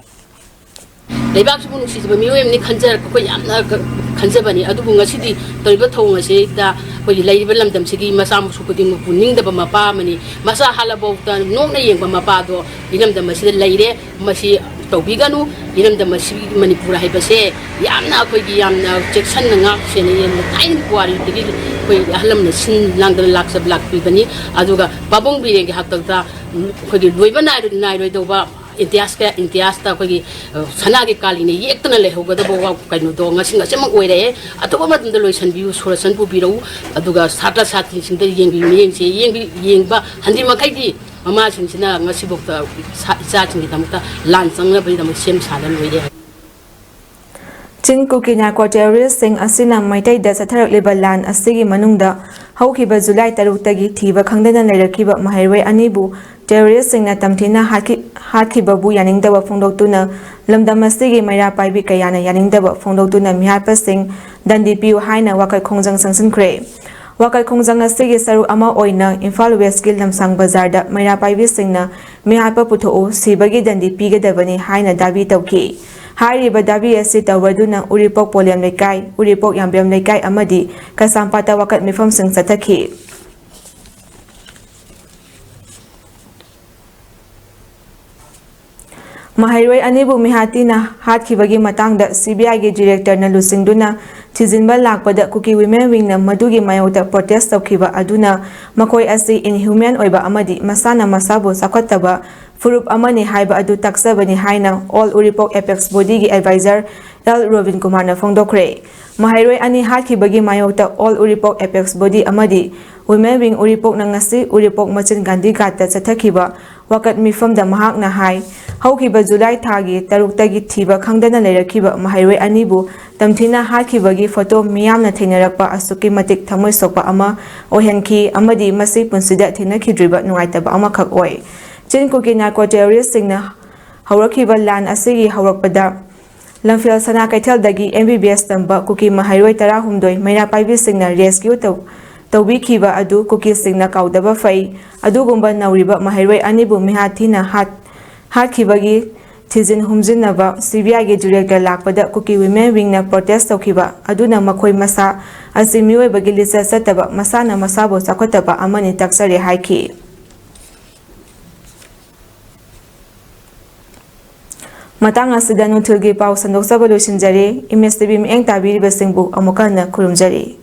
ꯂꯩꯕꯥꯛꯁꯤꯕꯨ ꯅꯨꯡꯁꯤꯖꯕ ꯃꯤꯑꯣꯏ ꯑꯃꯅꯤ ꯈꯟꯖꯔꯛꯄ ꯑꯩꯈꯣꯏ ꯌꯥꯝꯅ ꯈꯟꯖꯕꯅꯤ꯫ ꯑꯗꯨꯕꯨ ꯉꯁꯤꯗꯤ ꯇꯧꯔꯤꯕ ꯊꯧꯑꯣꯡ ꯑꯁꯤꯗ ꯑꯩꯈꯣꯏꯒꯤ ꯂꯩꯔꯤꯕ ꯂꯝꯗꯝꯁꯤꯒꯤ ꯃꯆꯥ ꯃꯁꯨ ꯈꯨꯗꯤꯡꯃꯛꯄꯨ ꯅꯤꯡꯗꯕ ꯃꯄꯥ ꯑꯃꯅꯤ꯫ ꯃꯆꯥ ꯍꯜꯂꯐꯥꯎꯗ ꯅꯣꯛꯅ ꯌꯦꯡꯕ ꯃꯄꯥꯗꯣ ꯏꯔꯝꯗꯝ ꯑꯁꯤꯗ ꯂꯩꯔꯦ꯫ ꯃꯁꯤ ꯇꯧꯕꯤꯒꯅꯨ꯫ ꯏꯔꯝꯗꯝ ꯑꯁꯤꯒꯤ ꯃꯅꯤꯄꯨꯔ ꯍꯥꯏꯕꯁꯦ ꯌꯥꯝꯅ ꯑꯩꯈꯣꯏꯒꯤ ꯌꯥꯝꯅ ꯆꯦꯛꯁꯤꯟꯅ ꯉꯥꯛ ꯁꯦꯟꯅ ꯌꯥꯝꯅ ꯊꯥꯏꯅꯒꯤ ꯄꯨꯋꯥꯔꯤꯗꯒꯤ ꯑꯩꯈꯣꯏ ꯑꯍꯜ ꯂꯃꯟꯅ ꯁꯤꯟ ꯂꯥꯡꯗꯅ ꯂꯥꯛꯆ ꯂꯥꯛꯄꯤꯕꯅꯤ꯫ ꯑꯗꯨꯒ ꯄꯥꯕꯨꯡ ꯕꯤꯔꯦꯟꯒꯤ ꯍꯥꯛꯇꯛꯇ, ꯎꯝ, ꯑꯩꯈꯣꯏꯒꯤ ꯂꯣꯏꯕ ꯅꯥꯏꯔꯣꯏ-, ꯅꯥꯏꯔꯣꯏꯗꯧꯕ ꯏꯇꯤꯍꯥꯁꯀ, ꯏꯇꯤꯍꯥꯁꯇ ꯑꯩꯈꯣꯏꯒꯤ, ꯑ, ꯁꯅꯥꯒꯤ ꯀꯥꯂꯤꯅ ꯌꯦꯛꯇꯅ ꯂꯩꯍꯧꯒꯗꯕ ꯋꯥ-, ꯀꯩꯅꯣꯗꯣ ꯉꯁꯤ ꯉꯁꯤꯃꯛ ꯑꯣꯏꯔꯛꯑꯦ꯫ ꯑꯊꯨꯕ ꯃꯇꯝꯗ ꯂꯣꯏꯁꯤꯟꯕꯤꯌꯨ, ꯁꯣꯔꯣꯁꯟ ꯄꯨꯕꯤꯔꯛꯎ꯫ ꯑꯗꯨꯒ ꯁꯥꯇ꯭ꯔ ꯁꯥꯇ꯭ꯔꯤꯁꯤꯡꯗ ꯌꯦꯡꯕꯤ-, ꯃꯤꯠꯌꯦꯡꯁꯦ ꯌꯦꯡꯕꯤ-, ꯌꯦꯡꯕ ꯍꯟꯖꯤꯟ ꯃꯈꯩꯗꯤ ꯃꯃꯥꯁꯤꯡꯁꯤꯅ ꯉꯁꯤꯐꯥꯎꯗ ꯁꯥ-, ꯏꯆꯥꯁꯤꯡꯒꯤꯗꯃꯛꯇ ꯂꯥꯟ ꯆꯪꯅꯕꯒꯤꯗꯃꯛ ꯁꯦꯝ ꯁꯥꯗꯅ ꯂꯣꯏꯔꯦ꯫ ꯆꯤꯟ ꯀꯨꯀꯤ ꯅꯥꯔꯀꯣ ꯇꯦꯔꯣꯔꯤꯁꯁꯤꯡ ꯑꯁꯤꯅ ꯃꯩꯇꯩꯗ ꯆꯠꯊꯔꯛꯂꯤꯕ ꯂꯥꯟ ꯑꯁꯤꯒꯤ ꯃꯅꯨꯡꯗ ꯍꯧꯈꯤꯕ ꯖꯨꯂꯥꯏ ꯇꯔꯨꯛꯇꯒꯤ ꯊꯤꯕ ꯈꯪꯗꯅ ꯂꯩꯔꯛꯈꯤꯕ ꯃꯍꯩꯔꯣꯏ ꯑꯅꯤꯕꯨ ꯇꯦꯔꯣꯔꯤꯁꯁꯤꯡꯅ ꯇꯝꯊꯤꯅ ꯍꯥꯠꯈꯤ-, ꯍꯥꯠꯈꯤꯕꯕꯨ ꯌꯥꯅꯤꯡꯗꯕ ꯐꯣꯡꯗꯣꯛꯇꯨꯅ ꯂꯝꯗꯝ ꯑꯁꯤꯒꯤ ꯃꯩꯔꯥ ꯄꯥꯏꯕꯤ ꯀꯌꯥꯅ ꯌꯥꯅꯤꯡꯗꯕ ꯐꯣꯡꯗꯣꯛꯇꯨꯅ ꯃꯤꯍꯥꯠꯄꯁꯤꯡ ꯗꯟꯗꯤ ꯄꯤꯌꯨ ꯍꯥꯏꯅ ꯋꯥꯀꯠ ꯈꯣꯡꯖꯪ ꯆꯪꯁꯤꯟꯈ꯭ꯔꯦ꯫ ꯋꯥꯀꯠ ꯈꯣꯡꯖꯪ ꯑꯁꯤꯒꯤ ꯁꯔꯨꯛ ꯑꯃ ꯑꯣꯏꯅ ꯏꯝꯐꯥꯜ ꯋꯦꯁꯀꯤ ꯂꯝꯁꯥꯡ ꯕꯖꯥꯔꯗ ꯃꯩꯔꯥ ꯄꯥꯏꯕꯤꯁꯤꯡꯅ ꯃꯤꯍꯥꯠꯄ ꯄꯨꯊꯣꯛꯎ, ꯁꯤꯕꯒꯤ ꯗꯟꯗꯤ ꯄꯤꯒꯗꯕꯅꯤ ꯍꯥꯏꯅ ꯗꯥꯕꯤ ꯇꯧꯈꯤ꯫ ꯍꯥꯏꯔꯤꯕ ꯗꯥꯕꯤ ꯑꯁꯤ ꯇꯧꯔꯗꯨꯅ ꯎꯔꯤꯄꯣꯛ ꯄꯣꯂꯦꯝ ꯂꯩꯀꯥꯏ, ꯎꯔꯤꯄꯣꯛ ꯌꯥꯝꯕꯦꯝ ꯂꯩꯀꯥꯏ ꯑꯃꯗꯤ ꯀꯩꯁꯥꯝꯄꯥꯠꯇ ꯋꯥꯀꯠ ꯃꯤꯐꯝꯁꯤꯡ ꯆꯠꯊꯈꯤ꯫ ꯃꯍꯩꯔꯣꯏ ꯑꯅꯤꯕꯨ ꯃꯤꯍꯥꯠꯇꯤꯅ ꯍꯥꯠꯈꯤꯕꯒꯤ ꯃꯇꯥꯡꯗ ꯁꯤ ꯕꯤ ꯑꯥꯏꯒꯤ ꯗꯤꯔꯦꯛꯇꯔꯅ ꯂꯨꯆꯤꯡꯗꯨꯅ ꯊꯤꯖꯤꯟꯕ ꯂꯥꯛꯄꯗ ꯀꯨꯀꯤ ꯋꯤꯃꯦꯟ ꯋꯤꯡꯅ ꯃꯗꯨꯒꯤ ꯃꯥꯌꯣꯛꯇ ꯄ꯭ꯔꯣꯇꯦꯁ ꯇꯧꯈꯤꯕ ꯑꯗꯨꯅ ꯃꯈꯣꯏ ꯑꯁꯤ ꯏꯟꯍ꯭ꯌꯨꯃꯦꯟ ꯑꯣꯏꯕ ꯑꯃꯗꯤ ꯃꯁꯥꯅ ꯃꯁꯥꯕꯨ ꯆꯥꯎꯈꯠꯇꯕ ꯐꯨꯔꯨꯞ ꯑꯃꯅꯤ ꯍꯥꯏꯕ ꯑꯗꯨ ꯇꯥꯛꯆꯕꯅꯤ ꯍꯥꯏꯅ ꯑꯣꯜ ꯎꯔꯤꯄꯣꯛ ꯑꯦꯄꯦꯛꯁ ꯕꯣꯗꯤꯒꯤ ꯑꯦꯗꯚꯥꯏꯖꯔ ꯑꯦꯜ ꯔꯣꯕꯤꯟ ꯀꯨꯃꯥꯔꯅ ꯐꯣꯡꯗꯣꯛꯈ꯭ꯔꯦ꯫ ꯃꯍꯩꯔꯣꯏ ꯑꯅꯤ ꯍꯥꯠꯈꯤꯕꯒꯤ ꯃꯥꯌꯣꯛꯇ ꯑꯣꯜ ꯎꯔꯤꯄꯣꯛ ꯑꯦꯄꯦꯛꯁ ꯕꯣꯗꯤ ꯑꯃꯗꯤ ꯋꯤꯃꯦꯟ ꯋꯤꯡ ꯎꯔꯤꯄꯣꯛꯅ ꯉꯁꯤ ꯎꯔꯤꯄꯣꯛ ꯃꯆꯤꯟ ꯒꯥꯟꯙꯤ ꯘꯥꯠꯇ ꯆꯠꯊꯈꯤꯕ ꯋꯥꯀꯠ ꯃꯤꯐꯝꯗ ꯃꯍꯥꯛꯅ ꯍꯥꯏ, ꯍꯧꯈꯤꯕ ꯖꯨꯂꯥꯏ ꯊꯥꯒꯤ ꯇꯔꯨꯛꯇꯒꯤ ꯊꯤꯕ ꯈꯪꯗꯅ ꯂꯩꯔꯛꯈꯤꯕ ꯃꯍꯩꯔꯣꯏ ꯑꯅꯤꯕꯨ ꯇꯝꯊꯤꯅ ꯍꯥꯠꯈꯤꯕꯒꯤ ꯐꯣꯇꯣ ꯃꯤꯌꯥꯝꯅ ꯊꯦꯡꯅꯔꯛꯄ ꯑꯁꯨꯛꯀꯤ ꯃꯇꯤꯛ ꯊꯃꯣꯏ ꯁꯣꯛꯄ ꯑꯃ ꯑꯣꯏꯍꯟꯈꯤ ꯑꯃꯗꯤ ꯃꯁꯤ ꯄꯨꯟꯁꯤꯗ ꯊꯦꯡꯅꯈꯤꯗ꯭ꯔꯤꯕ ꯅꯨꯡꯉꯥꯏꯇꯕ ꯑꯃꯈꯛ ꯑꯣꯏ꯫ ꯆꯤꯟ ꯀꯨꯀꯤ ꯅꯥꯔꯀꯣ ꯇꯦꯔꯣꯔꯤꯁꯁꯤꯡꯅ ꯍꯧꯔꯛꯈꯤꯕ ꯂꯥꯟ ꯑꯁꯤꯒꯤ ꯍꯧꯔꯛꯄꯗ ꯂꯝꯐꯦꯜ ꯁꯅꯥ ꯀꯩꯊꯦꯜꯗꯒꯤ ꯑꯦꯝ ꯕꯤ ꯕꯤ ꯑꯦꯁ ꯇꯝꯕ ꯀꯨꯀꯤ ꯃꯍꯩꯔꯣꯏ ꯇꯔꯥꯍꯨꯝꯗꯣꯏ ꯃꯩꯔꯥ ꯄꯥꯏꯕꯤꯁꯤꯡꯅ ꯔꯦꯁꯀ꯭ꯌꯨ ꯇꯧ-, ꯇꯧꯕꯤꯈꯤꯕ ꯑꯗꯨ ꯀꯨꯀꯤꯁꯤꯡꯅ ꯀꯥꯎꯗꯕ ꯐꯩ꯫ ꯑꯗꯨꯒꯨꯝꯕ ꯅꯧꯔꯤꯕ ꯃꯍꯩꯔꯣꯏ ꯑꯅꯤꯕꯨ ꯃꯤꯍꯥꯠ ꯊꯤꯅ ꯍꯥꯠ-, ꯍꯥꯠꯈꯤꯕꯒꯤ ꯊꯤꯖꯤꯟ ꯍꯨꯝꯖꯤꯟꯅꯕ ꯁꯤ ꯕꯤ ꯑꯥꯏꯒꯤ ꯗꯤꯔꯦꯛꯇꯔ ꯂꯥꯛꯄꯗ ꯀꯨꯀꯤ ꯋꯤꯃꯦꯟ ꯋꯤꯡꯅ ꯄ꯭ꯔꯣꯇꯦꯁ ꯇꯧꯈꯤꯕ ꯑꯗꯨꯅ ꯃꯈꯣꯏ ꯃꯁꯥ ꯑꯁꯤ ꯃꯤꯑꯣꯏꯕꯒꯤ ꯂꯤꯆꯠ ꯆꯠꯇꯕ, ꯃꯁꯥꯅ ꯃꯁꯥꯕꯨ ꯆꯥꯎꯈꯠꯇꯕ ꯑꯃꯅꯤ ꯇꯥꯛꯆꯔꯦ ꯍꯥꯏꯈꯤ꯫ ꯃꯇꯥꯡ ꯑꯁꯤꯗ ꯅꯨꯡꯊꯤꯜꯒꯤ ꯄꯥꯎ ꯁꯟꯗꯣꯛꯆꯕ ꯂꯣꯏꯁꯤꯟꯖꯔꯦ꯫ ꯑꯦꯝ ꯑꯦꯁ ꯇꯤ ꯚꯤ ꯃꯤꯠꯌꯦꯡ ꯇꯥꯕꯤꯔꯤꯕꯁꯤꯡꯕꯨ ꯑꯃꯨꯛꯀ ꯍꯟꯅ ꯈꯨꯔꯨꯝꯖꯔꯤ꯫